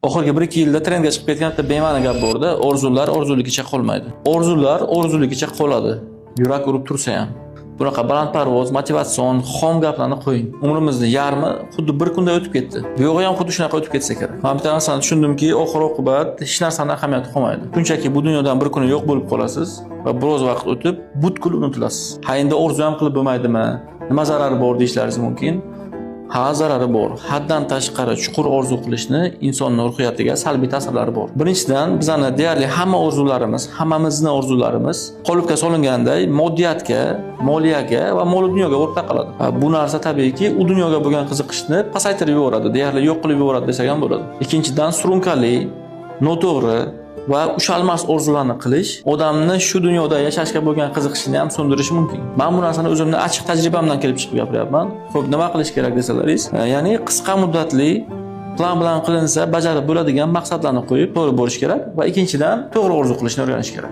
Oxirgi 1-2 yilda trendga chiqib ketgan bitta bema'ni gap borda, orzular orzuligicha qolmaydi. Orzular orzuligicha qoladi. Yurak urib tursa ham. Bunaqa balandparvoz, motivatsion, xom gaplarni qo'ying. Umrimizni yarmi xuddi bir kunda o'tib ketdi. Bu yog'i ham xuddi shunaqa o'tib ketsa kerak. Men bitta narsani tushundimki, oxir oqibat hech narsani ahamiyati qolmaydi. Shunchaki bu dunyodan bir kuni yo'q bo'lib qolasiz va biroz vaqt o'tib butkul unutilasiz. Ha, endi orzu ham qilib bo'lmaydimi? Nima zarari bor deyishlaringiz mumkin. Ha, zarari bor. Haddan tashqari chuqur orzu qilishni insonning ruhiyatiga salbiy ta'sirlari bor. Birinchidan, bizani deyarli hamma orzularimiz, hammamizni orzularimiz qolipga solinganday moddiyatga, moliyaga va mol dunyoga borib taqaladi. Va bu narsa tabiiyki u dunyoga bo'lgan qiziqishni pasaytirib yuboradi, deyarli yo'q qilib yuboradi desak ham bo'ladi. Ikkinchidan, surunkali, noto'g'ri va ushalmas orzularni qilish odamni shu dunyoda yashashga bo'lgan qiziqishini ham so'ndirishi mumkin. Men bu narsani o'zimni achchiq tajribamdan kelib chiqib gapiryapman. Xo'p, nima qilish kerak desalaringiz, ya'ni qisqa muddatli plan bilan qilinsa bajarib bo'ladigan maqsadlarni qo'yib to'g'ri bo'lish kerak va ikkinchidan, to'g'ri orzu qilishni o'rganish kerak.